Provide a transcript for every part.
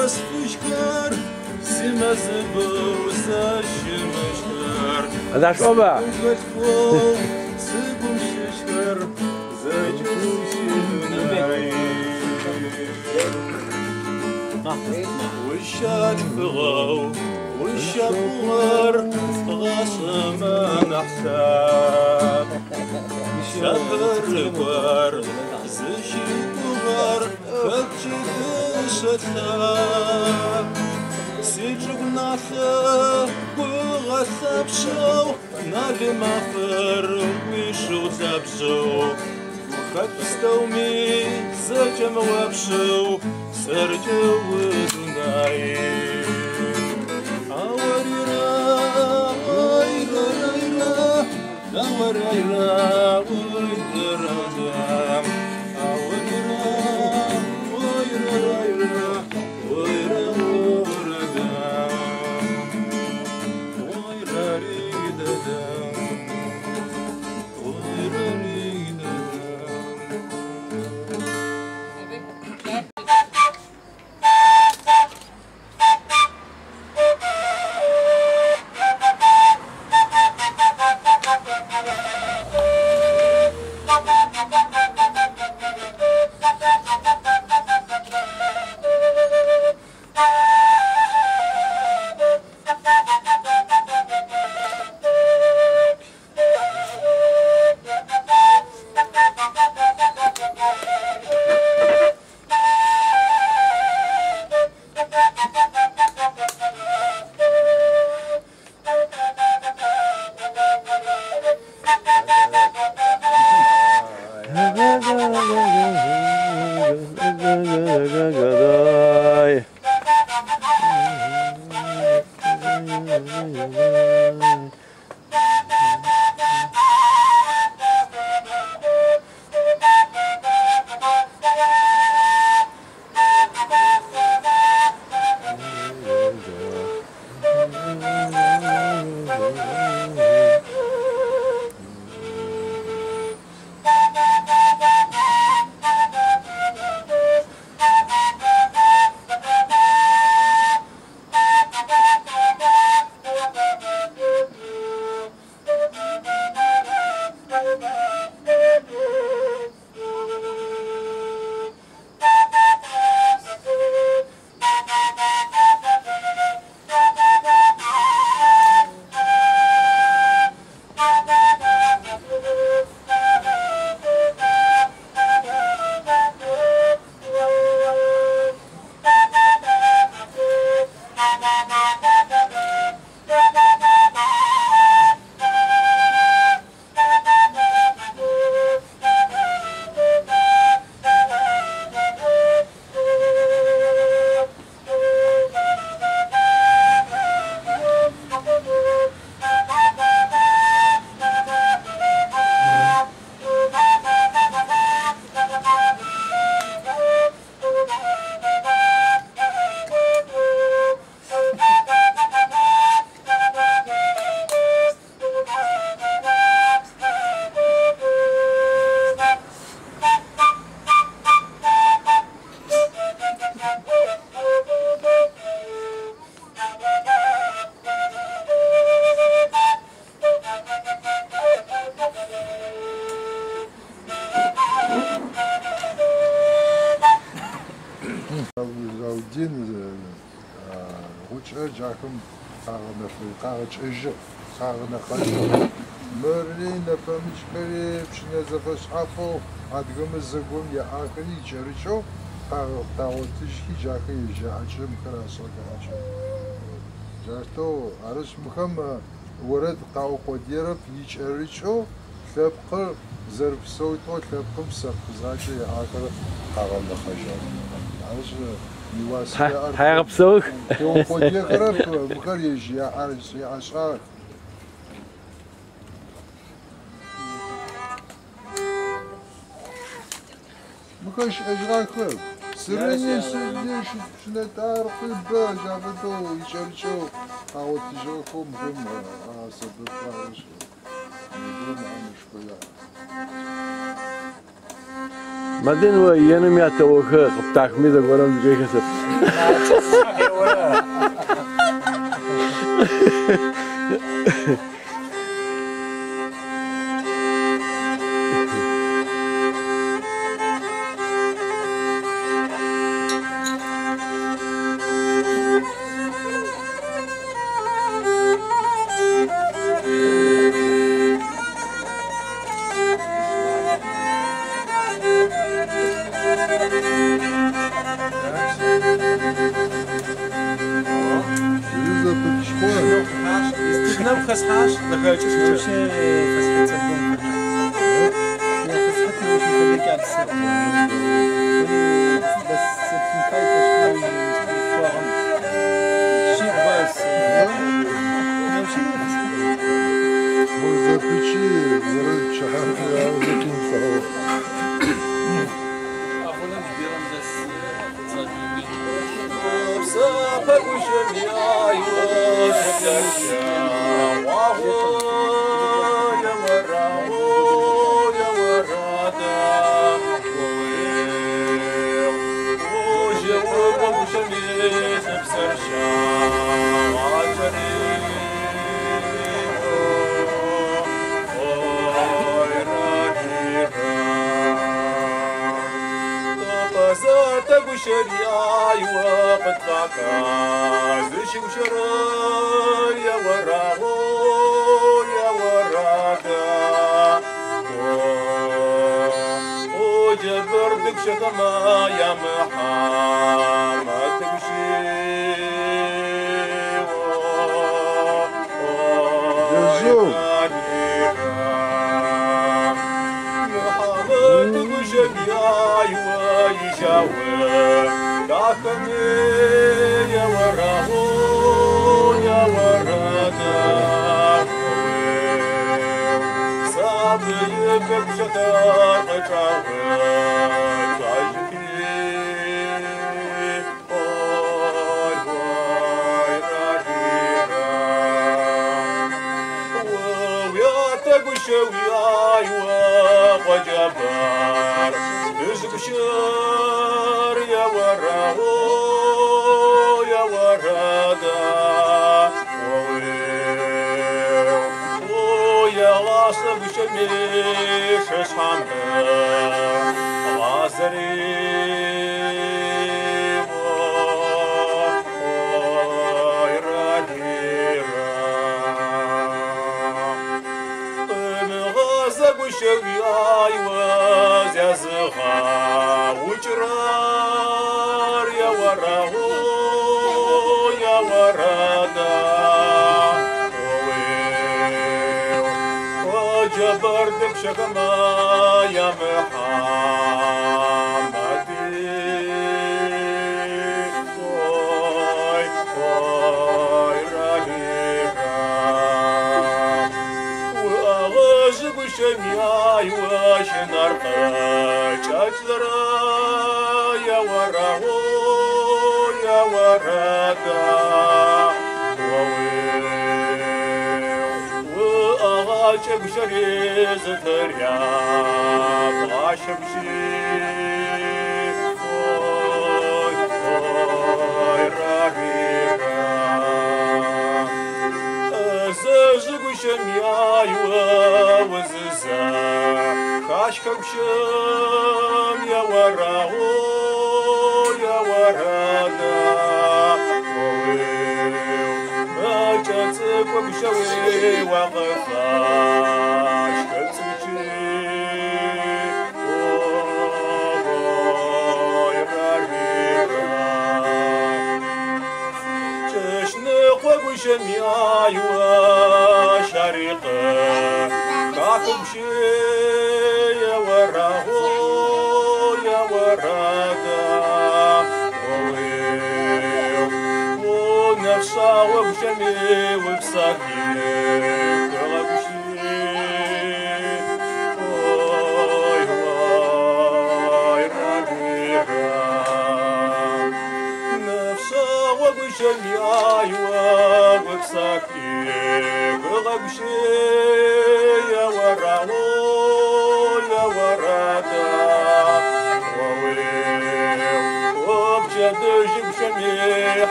Сиос фыжьхэр, симэзыбэу сэ щымыщхэр. Къызашӏоба? Сыгум сыгум щыщхэр, зэкӏэ сидунай. Ущалъфыгъэу, ущапӏугъэр гъашӏэмэ нахь лъапӏ. Лъапэрыкӏор зыщикӏугъэр хэткӏи дышъэ лъапӏ. Сичӏыгу налъэ гугъэ лъапшъэу, нале мафэр уишыу лъабжъэу. Гухэлъ пстэуми зэкӏэмыуапшъэу, сэркӏэ удунай. Ауэрира, ойрарайра, ауэрайра, ойрарада. Ауэрира, ойрарайра, ойрарада. Ойраридада, ойраридада. Заудин гъукӏэр джахэм къагъэкӏэжьыгъ, къагъэнэфэжьыгъ. Мыри нэпэмыкӏхэри пщынэ зэфэшъхьафэу адыгэмэ зэгом яӏахэри икӏэрыкӏэу къагъотыжьхи джахэр ежь яӏэкӏэ мыхэр ашӏыгъэхэ. Джащтэу арышъ мыхэм орэд къаукъодыерэп икӏэрыкӏэу лъэпкъыр зэрыпсэутэу лъэпкъым псэпкъ закӏэ яӏахэр къагъэнэфэжьыгъ. Арышъ Тхьагъэпсэух. Теукъодыехэрэп мыхэр ежь яӏэшӏагъэх. Мыхэр щыӏэжьыгъэхэп. Сырыни сыди пщынэтӏаркъи бэ джафэдэу икӏэрыкӏэу къагъотыжьыгъэхэу мыхэм агъэсэбэп арышъ. Мыхэм мэхьанэшхо яӏ. Мадин о еным ятэохэ къыптахми зэгорэм зыкӏэхэсэп.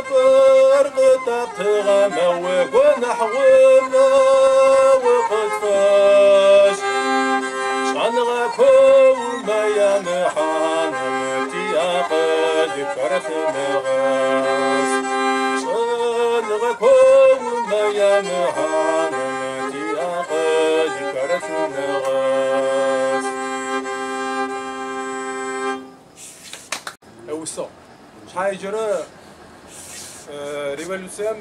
Лъапӏэр къытэптыгъэмэ уигонахьгъумэ укъытфэшӏ. Шӏэныгъэ куумэ ямыхьанэм тиакъыл хэрэлъымыгъэс. Шӏэныгъэ куумэ ямыхьанэм тиакъыл хэрэлъымыгъэс. Ыусыгъ. Шъхьаджэрэ революцием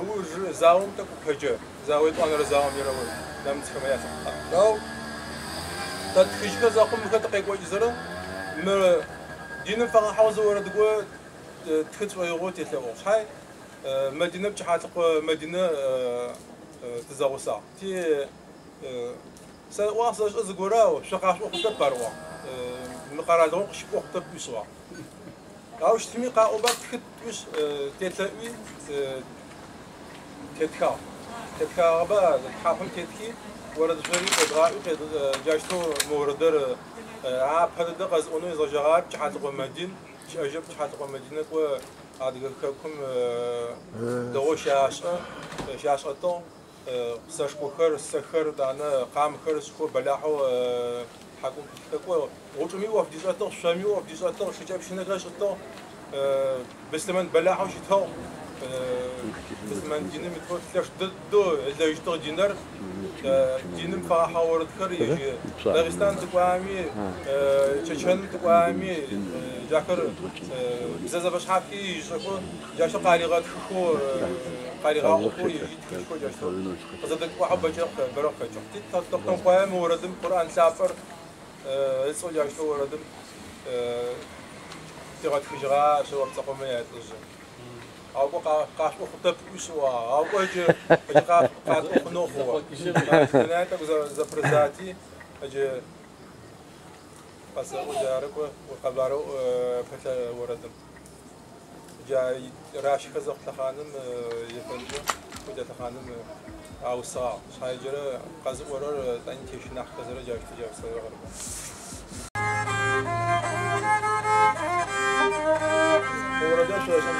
ыуж заом тӏэкӏу пэджэ. Зао етӏуанэрэ заом ерэуэ нэмыцхэмэ ялъэхъу. Ау тэ тхыжьхэ зэхъум мыхэр тыкъекӏокӏызэрэ мы диным фэгъэхьыгъэу зы орэдыго тхы тшӏоигъоу телъэӏугъ. Шъхьай Мэдинэ Пчыхьалӏыкъо Мэдинэ тызэгъусагъ. Ти сэ ыӏуагъ сэшӏэ зыгорэ, ау шъо къашъуӏо хъутэп ар ыӏуагъ. Мы къэралыгъом къыщыпӏо хъутэп ӏуишъыгъагъ. Ау щытми къаӏоба тхы тӏуишъ телъэӏуи тетхагъ. Тетхагъэба тхьапэм тетхи орэдышъори къедгъаӏуи джащтэу мы орэдыр апэ дэдэ къэзыӏонэу езгъэжьэгъагъэр Пчыхьалӏыкъо Мэдин. Щыӏэжьэп Пчыхьалӏыкъо Мэдинэ кӏо Адыгэ хэкум дэгъоу щашӏэ, щашӏэтыгъ. Сэшхохэр, сэхэр, тӏанэ къамхэр ышӏхэу бэлахьэу хьакӏум пылъхэр кӏо гъучӏыми ӏоф дишӏэтыгъ, шъоми ӏоф дишӏэтыгъ, шыкӏэпщынэхэр ышӏытыгъ. Быслъымэн бэлахьэу щытыгъ. Быслъымэн диным итэу лъэш дэдэу ылэжьытыгъ динэр. Диным фэгъэхьыгъэ орэдхэр ежь Дагъыстан тыкӏуами, Чэчэным тыкӏуами, джахэр бзэ зэфэшъхьафхи ышӏэхэу, джащтэу къаригъэтхыхэу, къаригъаӏохэу, ежь итхыжьхэу джащтэу къызэдэкӏуахьэу бэкӏэ бэрэ къыхэкӏыгъ. Ти Тэхъутэмыкъуае мы орэдым Къурӏан лъапӏэр ыцӏэу джащтэу орэдым тигъэтхыжьыгъа Шъэопцӏэкъомэ ялӏыжъы. Ау кӏо къашӏо хъутэп ӏуишъыӏуагъ. Ау кӏо ыджы ыджы къашӏо хъунэу хъугъэ. Дунае тӏэкӏу зэпырызати, ыджы къэсэӏо джары кӏо къэбарэу пэлъэ орэдым. Джа ращхэ зэхъу лъэхъаным ефэнджэ фэдэ лъэхъаным аусыгъагъ. Шъхьаджэрэ къэзыӏорэр тӏани тещынахьхэзэрэ джащтэу джаусыгъэр гъэрыӏо. Орэдыр шъошӏэн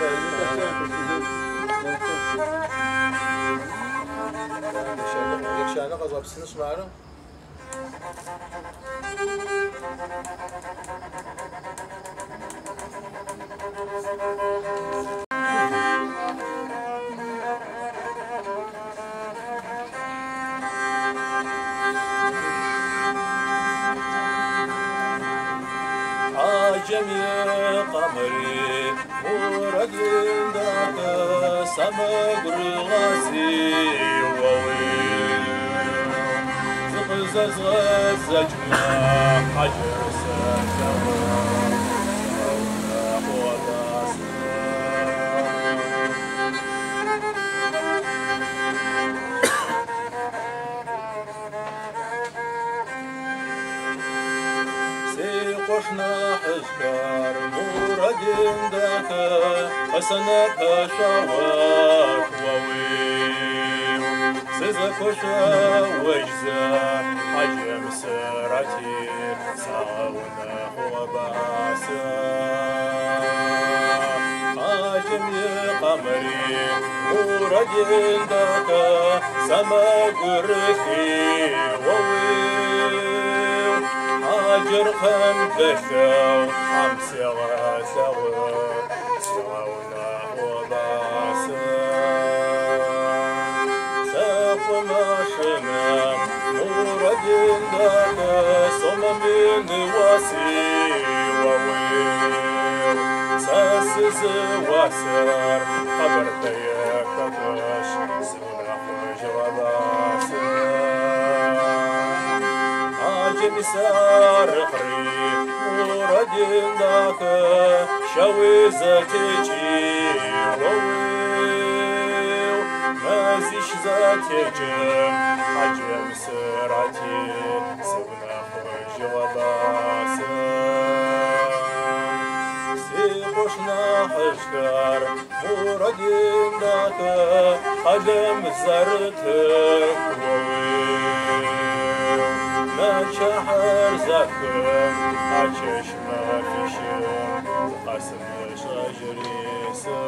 Епщанэ къэзгъэпсынышъ мары. Хьаджэм и къамэри Мурадин дахэ сэмэгурыгъази уэуи. Зыкъызэзгъэзэкӏмэ хьаджэр сэлъэгъу, сыунэхъугъэбасэ. Си къуэш нэхъыжьхэр Мурадин дахэ къысэнэпэшъуауэх уэуи. Сызэкошъуаожьзэ хьаджэм сырати сагъэунэхъугъэбасэ. Хьаджэм и къамэри Мурадин дахэ сэмэгурыхи уэуи. Хьаджэр кхъэм дэлъэу хьэм сегъэлъэгъу, сигъэунэхъугъэбасэ. Лъэхъумэ шынэм Мурадин дахэ сомэ мин уаси уэуи. Сэ сызыуасэр Къэбэртэе хэкушъ, сыунэхъужьыгъэбасэ. Хьаджэм и сарыкъри Мурадин дахэ щэуи зэтекӏи уэуи. Мэзищ зэтекӏым хьаджэм сырати сыунэхъужьыгъэбасэ. Си къуэш нэхъыжьхэр Мурадин дахэ къалэм зэрытых уэуи. Пчыхьэр захым, а чэщ мэфищым зыкъэсымышӏэжьыри сэ.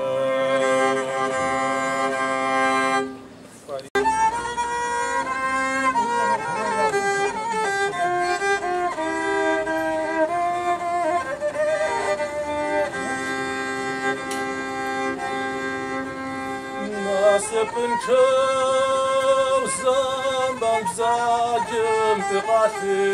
Насыпынчъэу зэман бзаджэм тыкъалъи.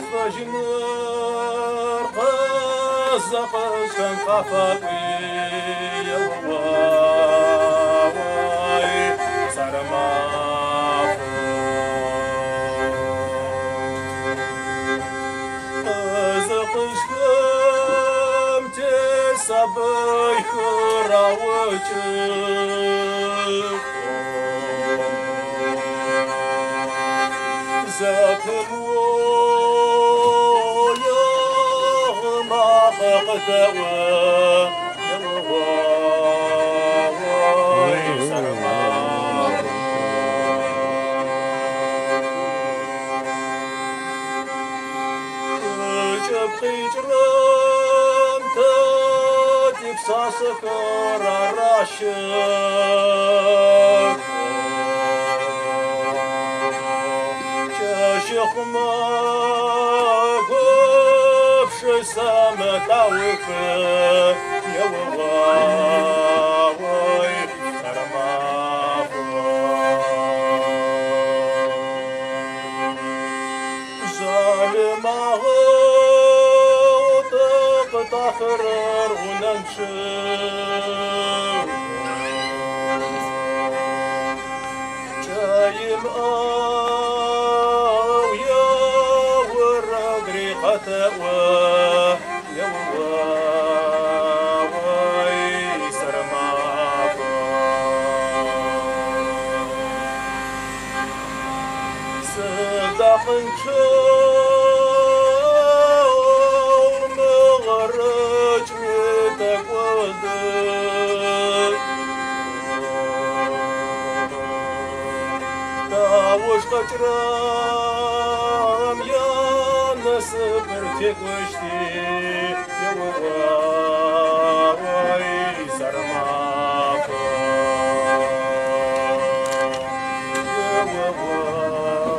Мылӏэжьыныр къэзэкъыжьхэм къафакӏуи, еуауай, сэрмаф. Къэзэкъыжьхэм тесабыйхэр аукӏых. Зэпымыоу ягъымакъэ къыдэӏо, еуауай, сэрмаф. Хыкӏыб къикӏырэм тэ типшъашъэхэр аращых. Чэщыхъумэ гупшысэмэ таухы, еуауай, сэрмаф. Жъалымагъэу тыкъытахырэр гъунэнчъэу. Кӏэимыӏэу еурэдри къэтэӏо, еуауай, сэрмаф. Сыдакъынчъэу мыгъэрыкӏми тэкӏоды. Тауж къэкӏырэм янасыпыр текӏощти, еуауай, сэрмаф. Еуауай, сэрмаф.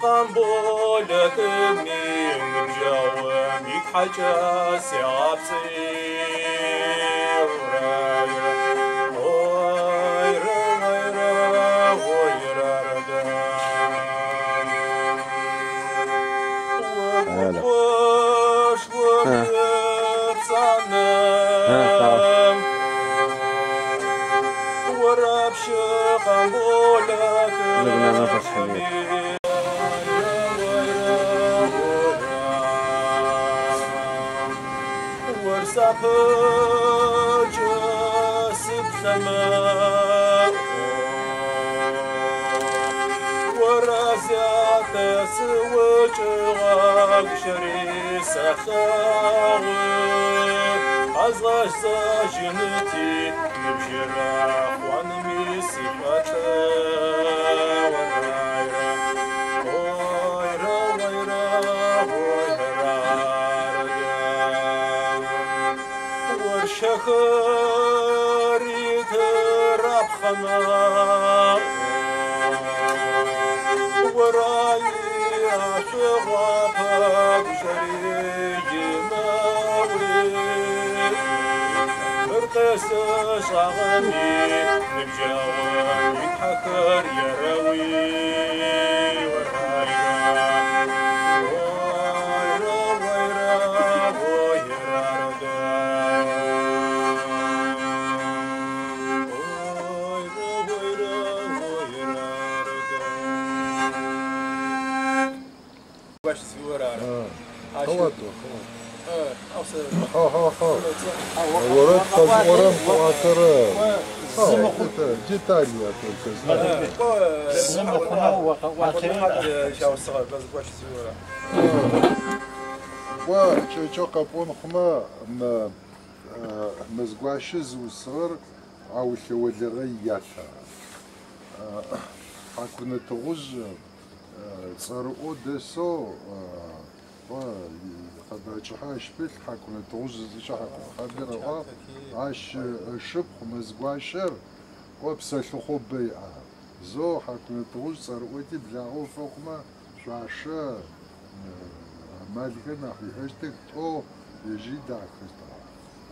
Къамболэтми ныбжьэгъум итхьэкӏэ сегъапцӏи. Ойрэ, ойрэ, ойрэрэдэ. Угу пцӏанэм. Уэрэпщы Къамболэтми. Уэрсапэкӏэ сыплъэмэ, уэрэзятэ сыукӏыгъэгущэри сэлъагъу. Къэзгъэзэжыныти ныбжьырэ хъуанми сышӏолӏэ. Ойрэ, ойрэ, ойрэрэдэ. Уэршэхэри тырапхъэмэ, уэрай ашъугъуапэгущэри имэуи. Мыр къесэщӏагъэми ныбжьэгъум итхьэхэр ерэуи. Уэрайрэ, ойрэ, ойрэ, ойрэрэдэ. Ойрэ, ойрэ, ойрэрэдэ. Гуащ зыфиӏор ары. Ащ Хьауату, хьауату. Ау сэ Хьау, хьау, хьау. Орэд къэзыӏорэм къыӏуатэрэ. Хьау, это детали я только знаю. Щаусыгъэр Мэзгуащ зыфиӏор ары. Кӏо, кӏэкӏэу къэпӏон хъумэ, мы Мэзгуащэ зыусыгъэр Аулъэ Олэгъэй ята. Хьакунэ Тыгъужъ цӏэрыӏоу дэсэу кӏо къэбар кӏыхьэ ащ пылъ Хьакунэ Тыгъужъ зыцӏэкӏэ Хьакунэ хьаблэр ыӏуагъ. Ащ ышыпхъу Мэзгуащэр кӏо псэлъыхъоу бэ иӏагъ. Зо Хьакунэ Тыгъужъ цӏэрыӏоти благъэу фэхъумэ шъуашэ амалхэр нахь иӏэщтых, тӏо ежьыри дахэщтыгъэ.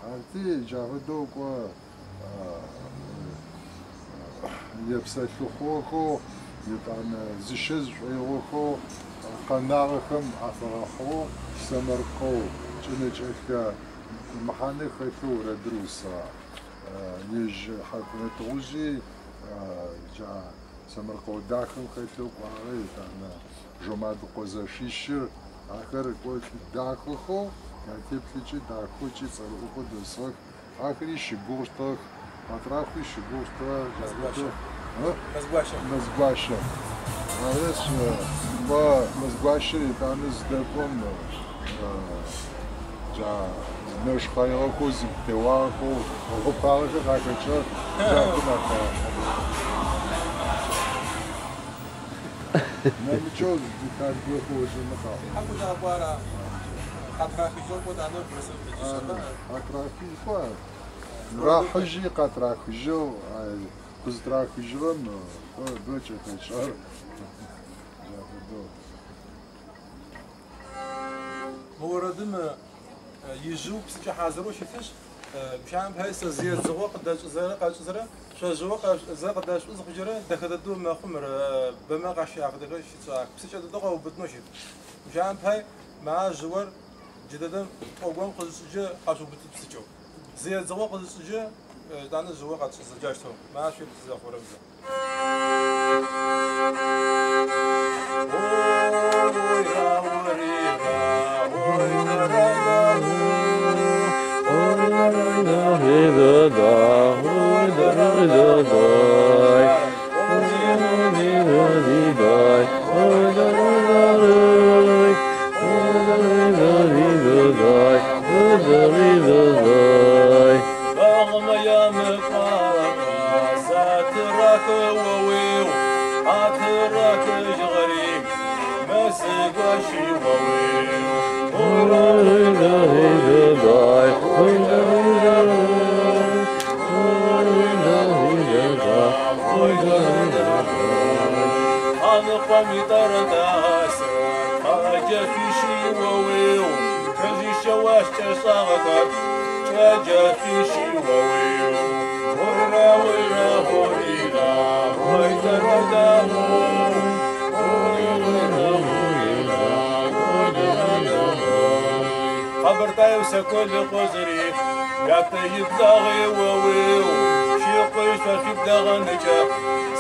Арти джа фэдэу кӏо епсэлъыхъохэу, етӏанэ зыщэ зышӏоигъохэу къэнагъэхэм афэгъэхьыгъэу сэмэркъэу кӏэнэкӏэлъэ мэхьанэ хэлъэу орэдыр усыгъэ. Ежь Хьакунэ Тыгъужъи джа сэмэркъэу дахэм хэлъэу кӏуагъэ, етӏанэ Жомадыкъо зэшищыр ахэр кӏо дахэхэу, ятеплъыкӏи дахэу ыкӏи цӏэрыӏохэу дэсыгъэх. Ахэри щыгугъущтыгъэх, Къэтрахъуи щыгугъущтыгъэ, джа фэдэу. Мэзгуащэ. Мэзгуащэ. Арышъ, кӏо Мэзгуащэр етӏанэ зыдэкӏом джа нэшхъэигъэхэу, зыгу теуагъэхэу, гъупагъэхэр къахэкӏыгъэх, джахэм афэгъэхьыгъ. Нэмыкӏэу деталь горэхэу ошӏэмэ къаӏо. Хьакунэ къэкӏуара? Къатрахыжьыгъ кӏо тӏанэ бгырысым къикӏыщтыгъэ. Къатрахыжь кӏо. Рахьыжьи къатрахыжьыгъ, къызтрахыжьыгъэм кӏо бэ кӏэлъэкӏыгъэр. Джа фэдэу. Мы орэдым ижъыу псыкӏэ хьазырэу щытышъ, гущыӏэм пае сэ зы едзыгъо къыдэшӏызэрэ къэшӏызэрэ, шъожъыгъо зэ къыдэшӏы зыхъужьырэ дэхэ дэдэу мэхъу мыр бэмэ къащафэдэхэр щытшӏагъэх. Псыкӏэ дэдэу къэубытынэу щыт. Гущыӏэм пае ма жъыор джыдэдэм тӏогом къызышӏыджэ къэшъубыты псыкӏэу. Зы едзыгъо къызышӏыджэ етӏанэ жъыор къэтшӏызэ джащтэу. Ма шъуеплъ зэхъурэм зэ. Ой, Bağıma yamıklar, satırak oviu, atırak jğarim, mesgwashi Ощкӏэшӏагъэхэр кӏэджэшъуищи оуиу. Ойра, ойра, ойра, ойдэрэдэ оу. Ой, ойра, ойра, ойдэрэдэ ой. Къэбэртаеу сэколы къозыри, ятэ иблагъи оуиу. Щыкъуи шъошъуиблэгъэныкӏэ,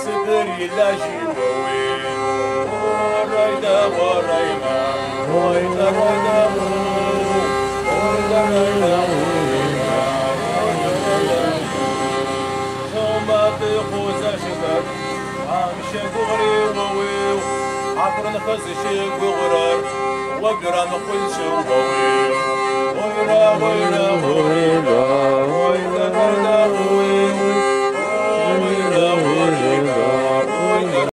сыдыр илажьи оуиу. Орайда, орайда, ойдэрэдэ оу. Ойдэрэдэ ойра, ойдэрэдэ Шуматы хъузэщыхэр, амщэгугъри оуиу. Апрынхэ зыщыгугърэр, обирамыкъулщы оуиу. Ойра, ойра, ойра, ойдэрэдэ оуиу.